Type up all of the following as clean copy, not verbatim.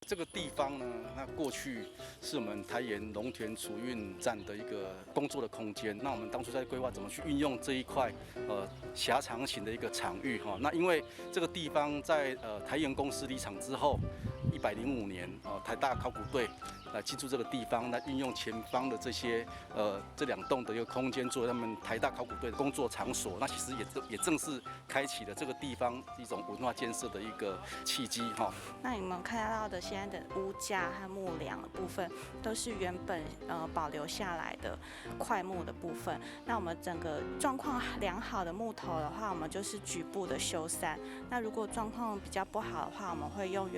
這個地方呢，那過去是我們台鹽農田儲運站的一個工作的空間。那我們當初在規劃怎麼去運用這一塊狹長型的一個場域哈。那因為這個地方在台鹽公司離場之後，105年哦，台大考古隊來進駐這個地方，來運用前方的這些這兩棟的一個空間作為他們台大考古隊的工作場所。那其實也正是開啟了這個地方一種文化建設的一個契機哈。那你們看到的現在的屋架和木梁的部分，都是原本保留下來的塊木的部分。那我們整個狀況良好的木頭的話，我們就是局部的修繕。那如果狀況比較不好的話，我們會用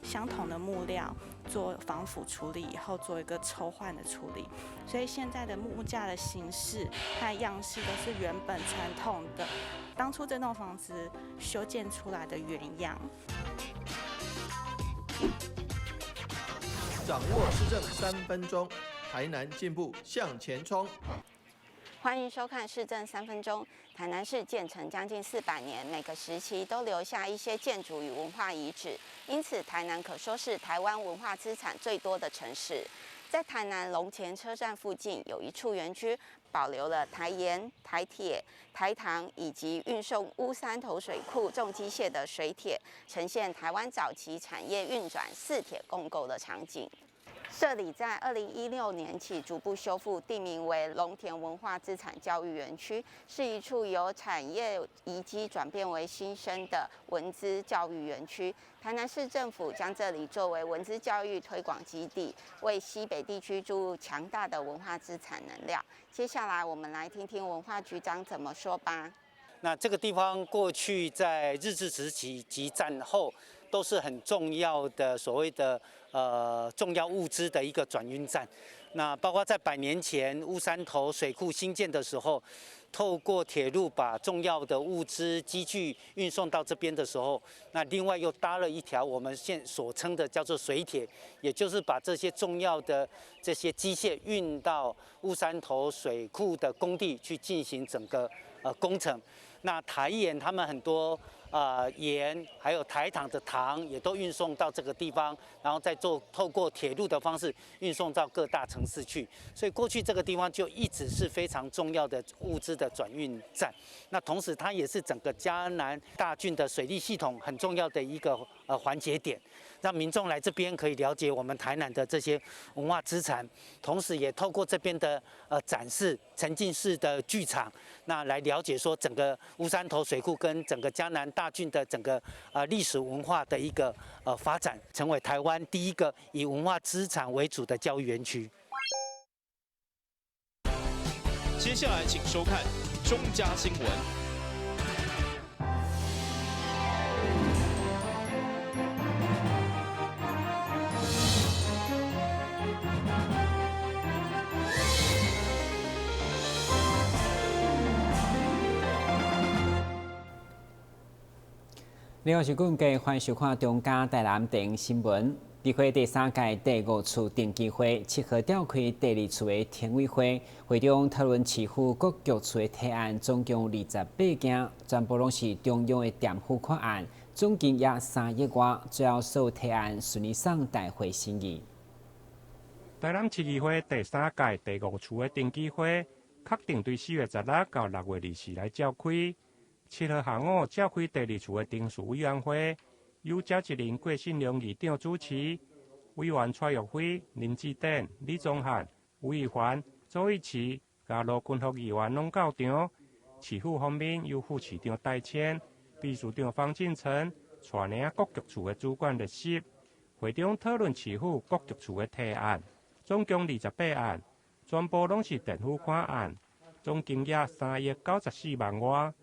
相同的木料做防腐處理，以後做一個抽換的處理。所以現在的木架的形式和樣式都是原本傳統的，當初這棟房子修建出來的原樣。掌握市政3分鐘，台南進步向前衝。歡迎收看市政三分鐘。台南市建成將近400年，每個時期都留下一些建築與文化遺址，因此台南可說是台灣文化資產最多的城市。在台南龍田車站附近有一處園區，保留了台鹽、台鐵、台糖以及運送烏山頭水庫重機械的水鐵，呈現台灣早期產業運轉四鐵共構的場景。這裡在2016年起逐步修復，定名為龍田文化資產教育園區，是一處由產業遺跡轉變為新生的文資教育園區。台南市政府將這裡作為文資教育推廣基地，為西北地區注入強大的文化資產能量。接下來，我們來聽聽文化局長怎麼說吧。那這個地方過去在日治時期及戰後都是很重要的所謂的重要物資的一個轉運站。那包括在100年前烏山頭水庫興建的時候，透過鐵路把重要的物資機具運送到這邊的時候，那另外又搭了一條我們現所稱的叫做水鐵，也就是把這些重要的這些機械運到烏山頭水庫的工地去進行整個工程。那台鹽他們很多鹽，還有台糖的糖也都運送到這個地方，然後再做透過鐵路的方式運送到各大城市去。所以過去這個地方就一直是非常重要的物資的轉運站。那同時它也是整個嘉南大郡的水利系統很重要的一個環節點，讓民眾來這邊可以了解我們台南的這些文化資產，同時也透過這邊的展示沉浸式的劇場，那來了解說整個烏山頭水庫跟整個嘉南大郡的整個歷史文化的一個發展，成為台灣第一個以文化資產為主的教育園區。接下來請收看中嘉新聞。你好，是阮家，歡迎收看中嘉台南電新聞。立會第三屆第五次定期會7號召開第二次的天委會，會中討論市府各局處的提案，總共28件，全部攏是中央的墊付款案，總金額3億外，最後所有提案順利送大會審議。台南市議會第三屆第五次的定期會，確定對4月16到6月24來召開。7號下午召開第二次的程序委員會，由召集人郭信良議長主持，委員蔡玉輝、林志典、李宗翰、吳以環、周一慈、佮羅坤福議員攏到場。市府方面由副市長代簽，秘書長方進成帶領各局處的主管列席。會中討論市府各局處的提案，總共28案，全部攏是墊付款案，總金額3億94萬外。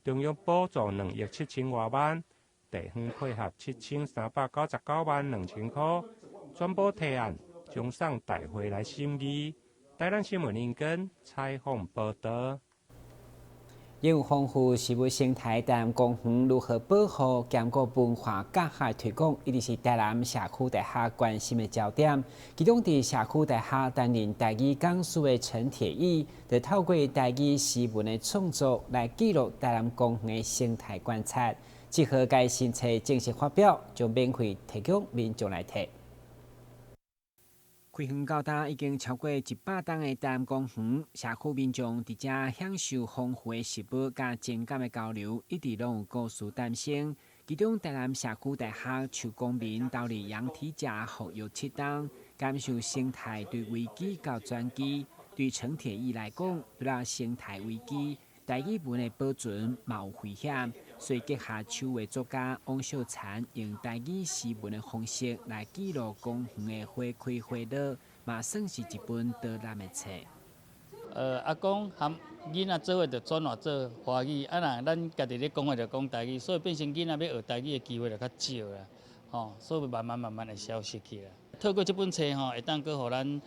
中央補助2億7千外萬，地方配合7399萬2千塊，全部提案將送大會來審議。台南新聞林根採訪報道。擁有豐富食物生態，台南公園如何保護兼顧文化教學推廣，一直是台南社區大學關心的焦點。其中，佇社區大學擔任台語講師的陳鐵義，就透過台語詩文的創作來記錄台南公園的生態觀察。7號該新冊正式發表，將免費提供民眾來提。開園到今已經超過100冬的台南公園，社區民眾佇遮享受豐富的食物佮情感的交流，一直攏有故事誕生。其中，台南社區大學邱公民投入羊蹄甲復育7冬，感受生態對危機到轉機。對陳鐵義來講，除了生態危機，台語文的保存嘛有危險，所以結合手畫作家王秀嬋用台語詩文的方式來記錄公園的花開花落，嘛算是一本導覽的冊。阿公含囡仔做伙就轉化做華語，啊若咱家己咧講話就講台語，所以變成囡仔欲學台語的機會就較少啦，吼，所以慢慢慢慢會消失去啦。透過這本冊吼，會當閣予咱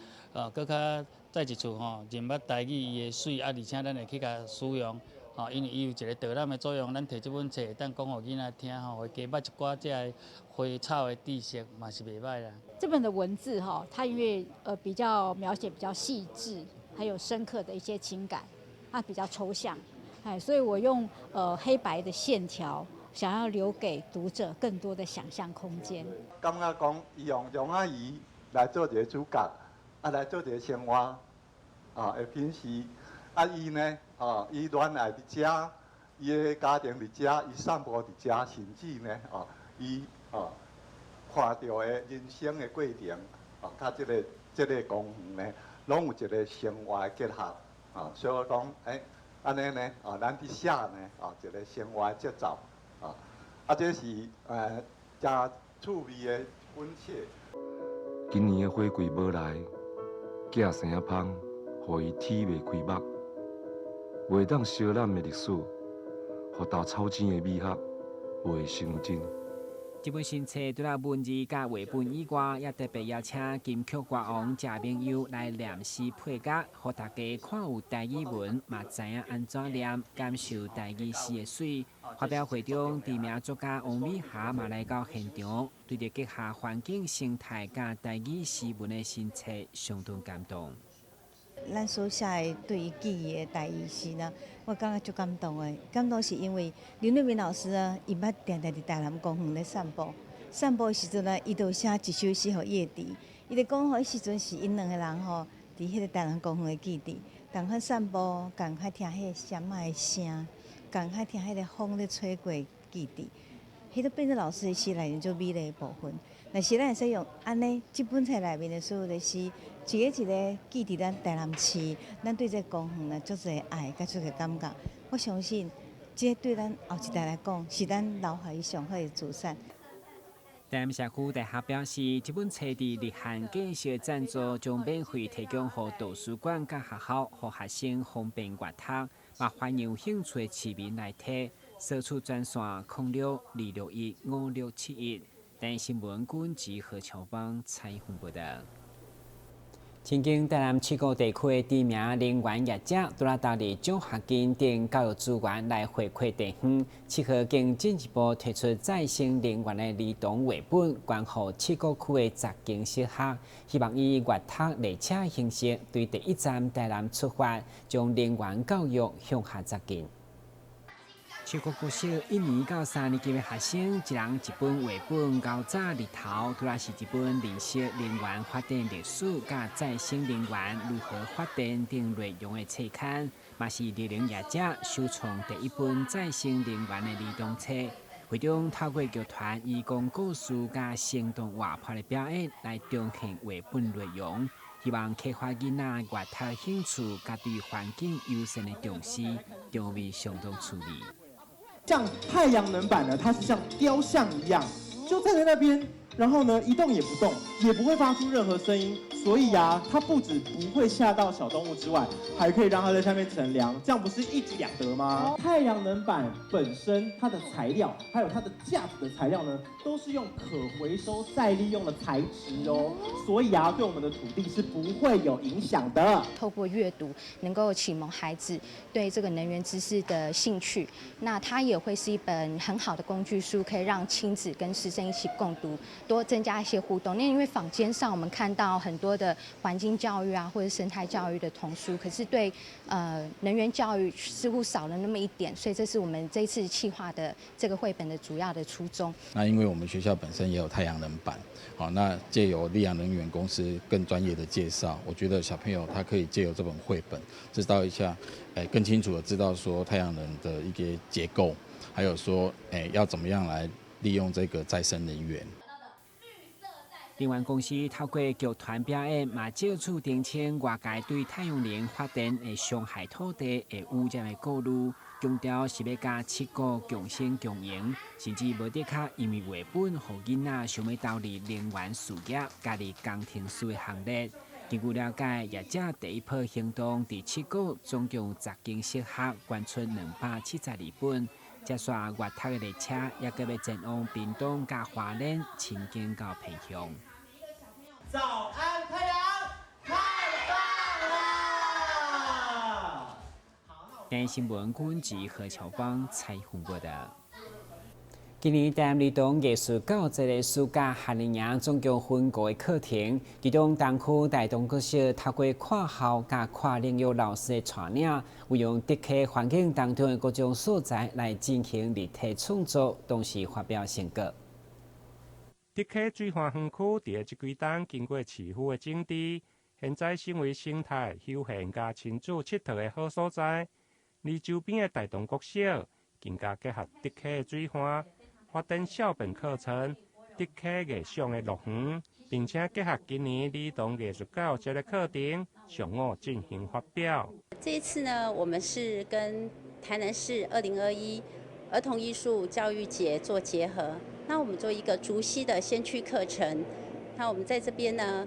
閣較再一次吼認捌台語伊的媠，啊，而且咱會去共使用，吼，因為伊有一個導覽的作用，咱提這本冊會當講予囡仔聽吼，會加捌一寡這个花草的知識，嘛是袂䆀啦。這本的文字哈，它因為比較描寫比較細緻，還有深刻的一些情感，它比較抽象，哎，所以我用黑白的線條，想要留給讀者更多的想象空間。感覺講，伊用龍仔魚來做一個主角，啊來做一個青蛙，啊的品詩，啊伊呢，啊伊戀愛佇遮，伊的家庭佇遮，伊散步佇遮，甚至呢，啊伊啊看著的人生的過程，啊，佮這個公園呢，攏有一個生活的結合，啊，所以我講，按呢呢，啊，咱佇寫呢，啊，一個生活的節奏，啊，啊，這是誠趣味的一本冊。今年的火季無來，囝生仔芳，予伊天袂開目，袂當燒咱的歷史，予豆草錢的美學袂成真。這本新冊除了文字佮繪本以外，也特別邀請金曲歌王謝明佑來念詩配樂，予大家看有台語文，嘛知影按怎念，感受台語詩的媠。發表會中，知名作家王美霞嘛來到現場，對著結合環境生態佮台語詩文的新冊相當感動。咱所寫的對於記憶的台語詩呢，我感覺足感動的。感動是因為林瑞明老師呢，伊捌定定佇台南公園咧散步，散步的時陣呢，伊就寫一首詩予伊會記。伊就講吼，彼時陣是𪜶兩个人吼，佇彼个台南公園的基地，仝款散步，仝款聽彼个蟬仔的聲，仝款聽彼个風咧吹過基地，彼個變做老師的詩內面足美麗的部分。若是咱會使用按呢，這本冊內面的所有的詩，一个一个記佇咱台南市，咱對這個公園呢，足濟愛，佮足濟感覺。我相信，這對咱後一代來講，是咱留予伊上好的資產。台南社區大學表示，這本冊佇日韓建設贊助，將免費提供予圖書館佮學校，予學生方便閱讀，嘛歡迎有興趣的市民來提。索取專線06-261-5671。台視新聞軍及何喬邦採訪報道。曾經台南七股地區的知名能源業者，拄仔投入獎學金等教育資源來回饋地方。7號更進一步推出再生能源的兒童繪本，捐予七股區的10間小學，希望以閱讀列車形式，對第一站台南出發，將能源教育向下扎根。七股國小一年到三年級的學生，一人一本繪本，猴早日頭，拄仔是一本認識能源發電歷史、佮再生能源如何發電等內容的冊刊，嘛是綠能業者首創第一本再生能源的兒童冊。會中透過劇團以講故事佮生動活潑的表演來呈現繪本內容，希望啟發囡仔閱讀興趣，佮對環境友善的重視，場面相當趣味。像太陽能板呢，它是像雕像一樣，就站在那邊，然後呢一動也不動，也不會發出任何聲音，所以啊，它不止不會嚇到小動物之外，還可以讓它在下面乘涼，這樣不是一舉兩得嗎？太陽能板本身它的材料，還有它的架子的材料呢，都是用可回收再利用的材質哦，所以啊，對我們的土地是不會有影響的。透過閱讀，能夠啟蒙孩子對這個能源知識的興趣，那它也會是一本很好的工具書，可以讓親子跟師生一起共讀。多增加一些互動。那因為坊間上我們看到很多的環境教育啊，或者生態教育的童書，可是對能源教育似乎少了那麼一點，所以這是我們這次企劃的這個繪本的主要的初衷。那因為我們學校本身也有太陽能板，好，那借由麗陽能源公司更專業的介紹，我覺得小朋友他可以借由這本繪本，知道一下，更清楚的知道說太陽能的一個結構，還有說，要怎麼樣來利用這個再生能源。能源公司透過劇團表演，嘛借此澄清外界對太陽能發電會傷害土地的污染的顧慮，強調是欲佮七股共生共榮，甚至無得較因為繪本，予囡仔想欲投入能源事業，加入工程師的行列。根據了解，業者第一波行動佇七股總共10間小學捐出272本，接續閱讀的列車也閣欲前往屏東佮花蓮，親近到偏鄉。早安，太陽，太棒啦！台新聞君子何喬邦採訪報導。今年台南兒童藝術教育節的暑假夏令營總共分五個課程，其中東區大同國小透過跨校佮跨領域老師的帶領，運用竹溪環境當中的各種素材來進行立體創作，同時發表成果。竹溪水岸園區佇這幾冬經過市府的整治，現在成為生態休閒佮親子𨑨迌的好所在。而周邊的大同國小更加結合竹溪的水岸，發展校本課程、竹溪藝想的樂園，並且結合今年兒童藝術教育節的課程，上午進行發表。這一次呢，我們是跟台南市2021兒童藝術教育節做結合。那我們做一個竹溪的先驅課程。那我們在這邊呢，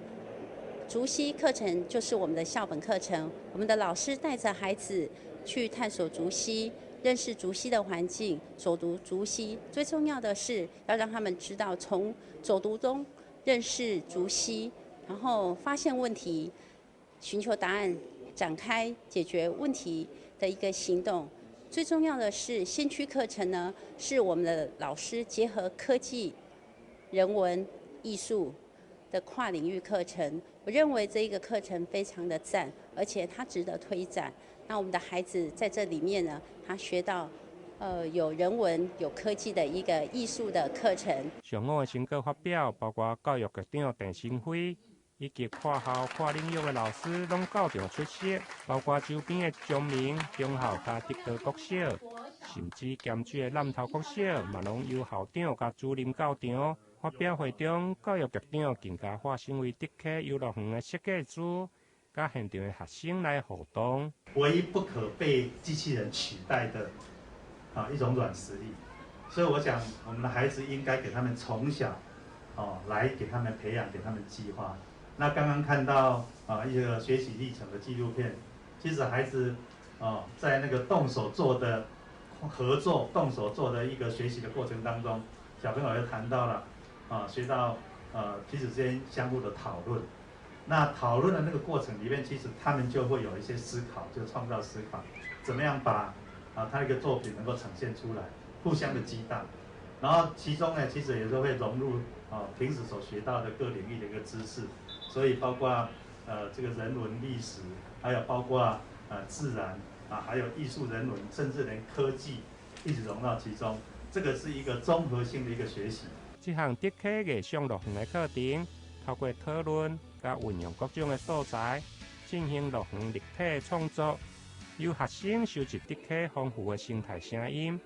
竹溪課程就是我們的校本課程。我們的老師帶著孩子去探索竹溪，認識竹溪的環境，走讀竹溪。最重要的是要讓他們知道，從走讀中認識竹溪，然後發現問題，尋求答案，展開解決問題的一個行動。最重要的是，先驅課程呢，是我們的老師結合科技、人文、藝術的跨領域課程。我認為這一個課程非常的讚，而且它值得推展。那我們的孩子在這裡面呢，他學到，有人文、有科技的一個藝術的課程。上午的成果發表，包括教育局長鄭新輝以及跨校跨領域的老師攏到場出席，包括周邊的中明中校佮竹溪國小，甚至咸水的南投國小，嘛攏由校長佮主任到場。發表會中，教育局長更加化身為竹溪遊樂園的設計師，佮現場的學生來互動。唯一不可被機器人取代的一種軟實力，所以我想，我們的孩子應該給他們從小來給他們培養，給他們計劃。那剛剛看到一個學習歷程的紀錄片，其實孩子在那個動手做的合作、動手做的一個學習的過程當中，小朋友又談到了學到彼此之間相互的討論。那討論的那個過程裡面，其實他們就會有一些思考，就創造思考，怎麼樣把他一個作品能夠呈現出來，互相的激盪。然後其中呢，其實也是會融入平時所學到的各領域的一個知識。所以包括這個人文歷史，還有包括自然還有藝術人文，甚至連科技一直融到其中。這個是一個綜合性的一個學習。這項竹溪藝想樂園的課程，透過討論佮運用各種的素材，進行樂園立體創作，由學生收集竹溪豐富的生態聲音，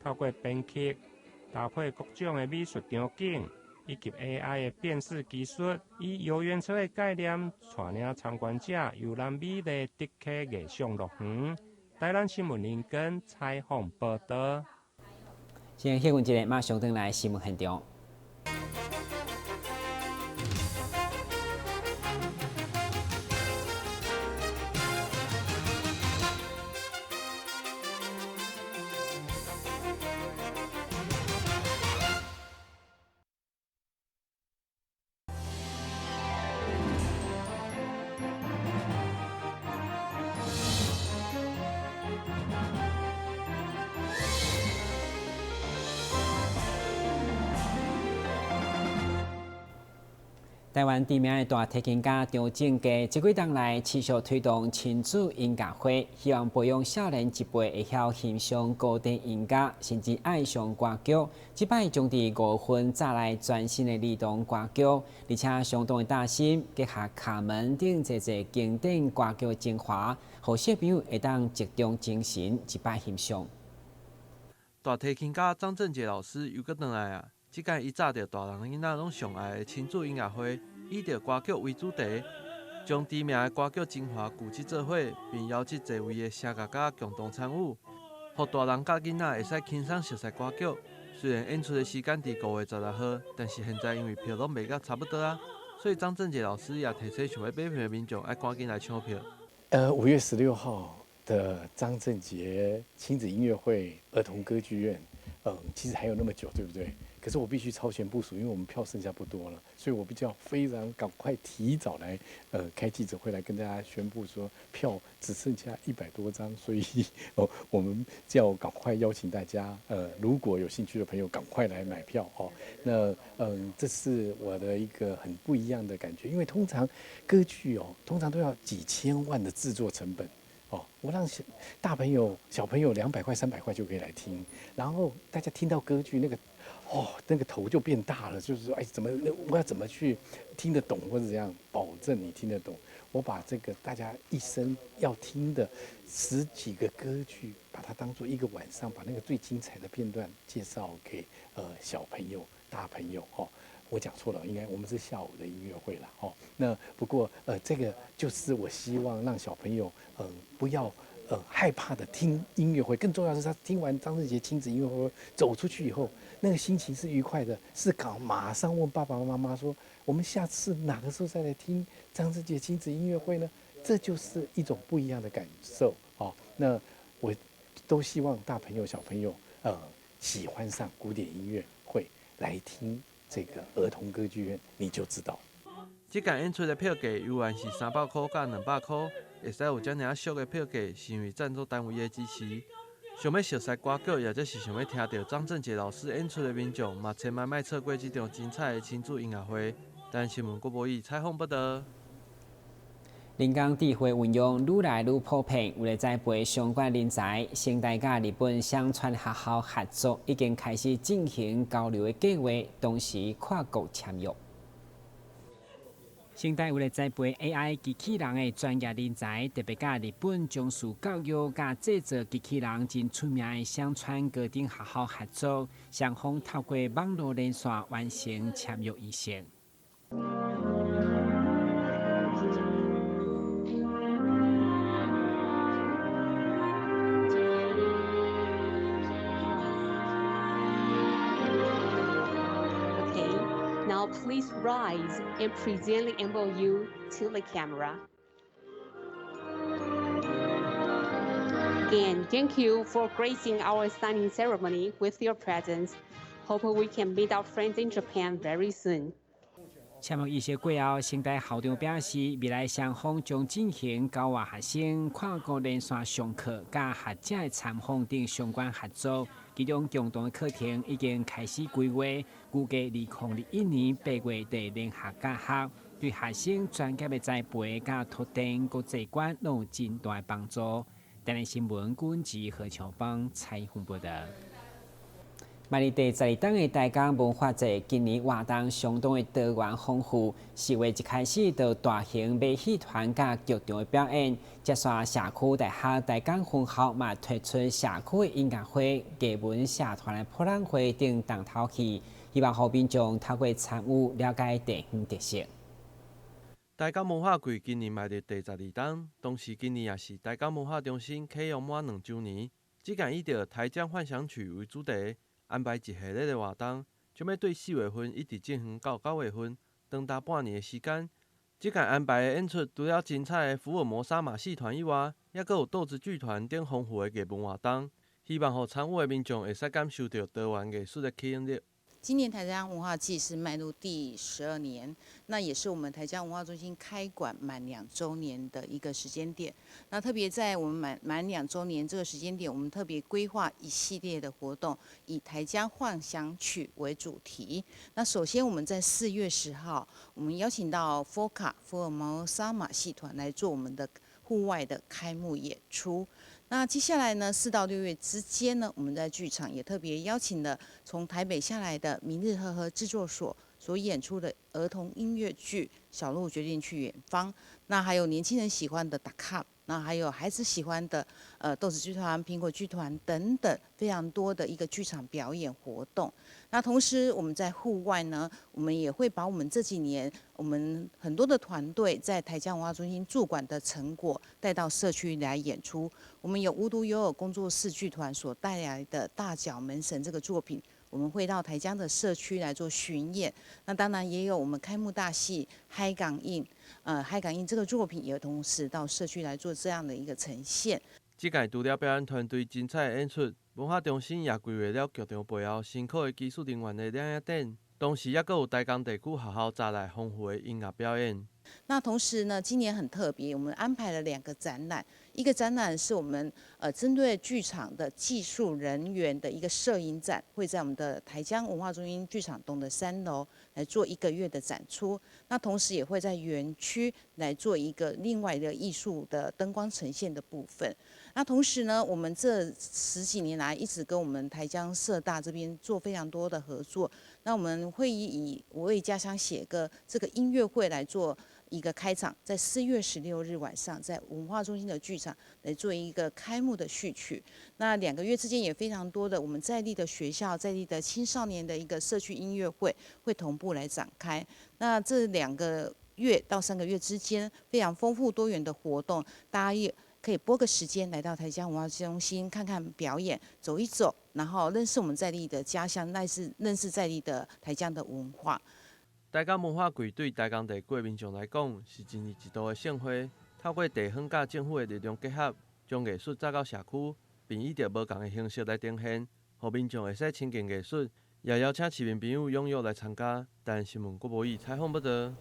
透過編曲，搭配各種的美術場景，以及 AI 的辨識技術，以遊園車的概念，帶領參觀者遊覽美麗竹溪藝想樂園。台南新聞林根採訪報導。先歇困一下，馬上轉來新聞現場。台灣知名的大提琴家張正傑，這幾冬來持續推動親子音樂會，希望培養少年一輩會曉欣賞古典音樂，甚至愛上歌劇。這擺將佇5月份帶來全新的兒童歌劇，而且相當的擔心，結合卡門等濟濟經典歌劇精華，予小朋友會當集中精神一擺欣賞。大提琴家張正傑老師又閣轉來啊！這擺伊紮著大人囡仔攏上愛的親子音樂會，以著歌劇為主題，將知名的歌劇精華聚集做伙，並邀集濟位的聲樂家共同參與，予大人佮囡仔會使輕鬆熟悉歌劇。雖然演出的時間佇5月16號，但是現在因為票攏賣甲差不多啊，所以張正傑老師也提醒想欲買票的民眾愛趕緊來搶票。5月16號的張正傑親子音樂會兒童歌劇院，其實還有那麼久，對不對？可是我必須超前部署，因為我們票剩下不多了，所以我比較非常趕快提早來，開記者會來跟大家宣布說票只剩下100多張，所以哦，我們就要趕快邀請大家，如果有興趣的朋友，趕快來買票哦。那這是我的一個很不一樣的感覺，因為通常歌劇哦，通常都要幾千萬的製作成本。哦，我讓大朋友、小朋友200塊、300塊就可以來聽，然後大家聽到歌劇那個，哦，那個頭就變大了，就是說，哎，怎麼我要怎麼去聽得懂或者怎樣，保證你聽得懂。我把這個大家一生要聽的10幾個歌劇，把它當做一個晚上，把那個最精彩的片段介紹給小朋友、大朋友哦。我講錯了，應該我們是下午的音樂會了哦。那不過這個就是我希望讓小朋友不要害怕的聽音樂會，更重要的是他聽完張正傑親子音樂會走出去以後，那個心情是愉快的，是搞馬上問爸爸媽媽說，我們下次哪個時候再來聽張正傑親子音樂會呢？這就是一種不一樣的感受哦。那我都希望大朋友小朋友喜歡上古典音樂會來聽。這個兒童歌劇院，你就知道。這間演出的票價猶原是300塊佮200塊，會使有遮爾俗的票價，是因為贊助單位的支持。想欲熟悉歌劇，或者是想欲聽著張正傑老師演出的民眾，嘛千萬莫錯過這場精彩的親子音樂會。台南新聞郭博義採訪報導。人工智慧運用愈來愈普遍，為了栽培相關人才，成大佮日本雙傳學校合作，已經開始進行交流的計劃，同時跨國簽約。成大為了栽培 AI 機器人的專業人才，特別佮日本從事教育佮製造機器人真出名的雙傳高等學校合作，雙方透過網路連線完成簽約儀式。 Please rise and present the MOU to the camera. Again, thank you for gracing our signing ceremony with your presence. Hope we can meet our friends in Japan very soon. 簽約儀式過後，成大校長表示，未來雙方將進行交換學生、跨國連線上課、佮學者的參訪等相關合作。其中共同的課程已經開始規劃，預計2021年8月底聯合教學，對學生專業的栽培佮拓展國際觀攏有真大的幫助。台南新聞阮志何長邦採訪報導。邁入第12檔的台江文化節，今年活動相當的多元豐富。4月一開始就大型馬戲團佮劇場的表演，接續社區大學台江分校嘛推出社區的音樂會、藝文社團的博覽會等重頭戲，希望予民眾透過參與了解地方特色。台江文化季今年邁入第12檔，同時今年也是台江文化中心啟用滿2週年。這屆以著台江幻想曲為主題。安排一系列的活動，將欲對4月份一直進行到9月份，長達半年的時間。這屆安排的演出，除了精彩的福爾摩沙馬戲團以外，猶閣有豆子劇團等豐富的藝文活動，希望予參與的民眾會使感受著多元藝術的吸引力。今年台江文化季是邁入第12年，那也是我們台江文化中心開館滿2週年的一個時間點。那特別在我們滿2週年這個時間點，我們特別規劃一系列的活動，以台江幻想曲為主題。那首先我們在4月10號，我們邀請到福卡福爾摩沙馬戲團來做我們的戶外的開幕演出。那接下來呢，4到6月之間呢，我們在劇場也特別邀請了從台北下來的明日呵呵製作所所演出的兒童音樂劇《小鹿決定去遠方》。那還有年輕人喜歡的打卡，那還有孩子喜歡的豆子劇團、蘋果劇團等等，非常多的一個劇場表演活動。那同時我們在戶外呢，我們也會把我們這幾年我們很多的團隊在台江文化中心駐館的成果帶到社區來演出。我們有無獨有偶工作室劇團所帶來的《大腳門神》這個作品，我們會到台江的社區來做巡演。那當然也有我們開幕大戲《海港印》，《海港印》這個作品也同時到社區來做這樣的一個呈現。這屆除了表演團隊精彩的演出，文化中心也規劃了劇場背後辛苦的技術人員的攝影展，同時猶閣有台江地區學校在內豐富的音樂表演。那同時呢，今年很特別，我們安排了兩個展覽，一個展覽是我們針對劇場的技術人員的一個攝影展，會在我們的台江文化中心劇場棟的3樓來做一個月的展出。那同時也會在園區來做一個另外的藝術的燈光呈現的部分。那同時呢，我們這十幾年來一直跟我們台江社大這邊做非常多的合作。那我們會以我為家鄉寫歌這個音樂會來做一個開場，在4月16日晚上，在文化中心的劇場來做一個開幕的序曲。那2個月之間也非常多的我們在地的學校、在地的青少年的一個社區音樂會會同步來展開。那這2個月到3個月之間，非常豐富多元的活動，大家也可以撥個時間來到台江文化中心看看表演，走一走，然後認識我們在地的家鄉，認識在地的台江的文化。台江文化季對台江地區的民眾來講，是一年一度的盛會。透過地方佮政府的力量結合，將藝術帶到社區，並以著無仝的形式來呈現，予民眾會使親近藝術，也邀請市民朋友踴躍來參加。台南新聞郭博義採訪報導。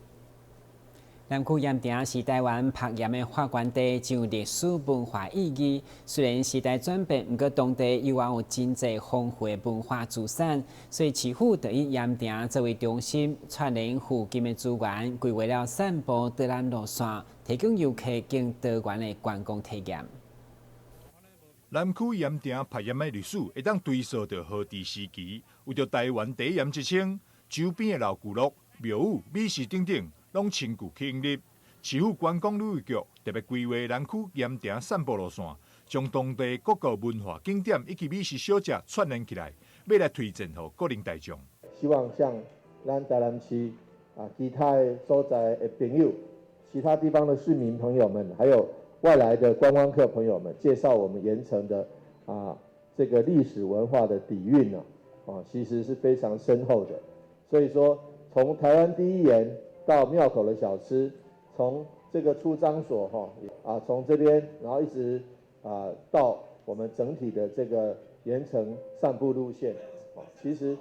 南區鹽埕是台灣曝鹽的發源地，具有歷史文化意義。雖然時代轉變，毋過當地猶原有真濟豐富的文化資產，所以市府就以鹽埕作為中心，串聯附近的資源，規劃了散步導覽路線，提供遊客更多元的觀光體驗。南區鹽埕曝鹽的歷史會當追溯到荷治時期，有著台灣第一鹽之稱。周邊的老聚落、廟宇、美食等等，攏深具吸引力。市府觀光旅遊局特別規劃南區鹽埕散步路線，將當地各個文化景點以及美食小食串聯起來，欲來推薦予國人大眾。希望像咱台南市啊，其他的所在的朋友，其他地方的市民朋友們，還有外來的觀光客朋友們，介紹我們鹽埕的啊這個歷史文化的底蘊呢，啊，其實是非常深厚的。所以說，從台灣第一鹽到廟口的小吃，從這個出張所哈啊，從這邊然後一直啊到我們整體的這個鹽埕散步路線，其實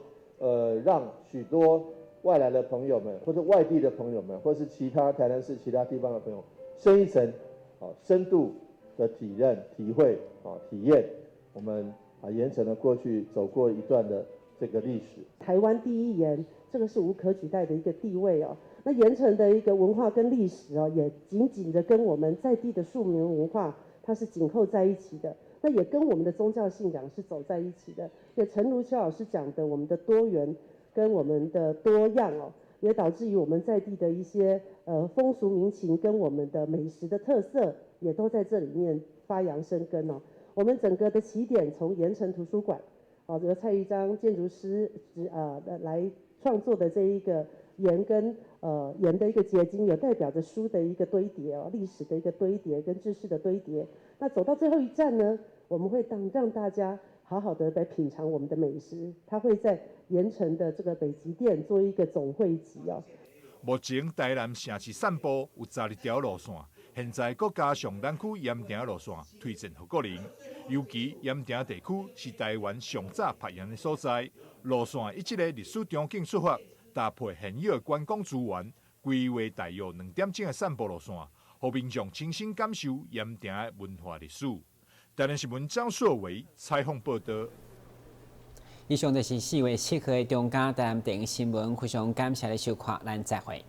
讓許多外來的朋友們，或者外地的朋友們，或是其他台南市其他地方的朋友，深一層啊深度的體認、體會啊體驗我們啊鹽埕的過去走過一段的這個歷史。台灣第一鹽，這個是無可取代的一個地位哦。那鹽埕的一個文化跟歷史哦，也緊緊的跟我們在地的庶民文化，它是緊扣在一起的。那也跟我們的宗教信仰是走在一起的。也誠如邱老師講的，我們的多元跟我們的多樣哦，也導致於我們在地的一些風俗民情跟我們的美食的特色，也都在這裡面發揚生根哦。我們整個的起點從鹽埕圖書館，哦，這個蔡玉章建築師來創作的這一個鹽跟鹽的一個結晶，有代表着書的一個堆疊哦，歷史的一個堆疊跟知識的堆疊。那走到最後一站呢，我們會當讓大家好好的來品嘗我們的美食。它會在鹽埕的這個北極店做一個總匯集哦。目前台南城市散步有12條路線，現在閣加上南區鹽埕路線推薦予國人，尤其鹽埕地區是台灣上早曬鹽的所在，路線以這个歷史場景出發，搭配現有的觀光資源，規劃大約2點鐘的散步路線，予民眾親身感受鹽埕的文化歷史。台南新聞張碩偉採訪報道。以上就是4月7號的中嘉台南電新聞，非常感謝你收看，咱再會。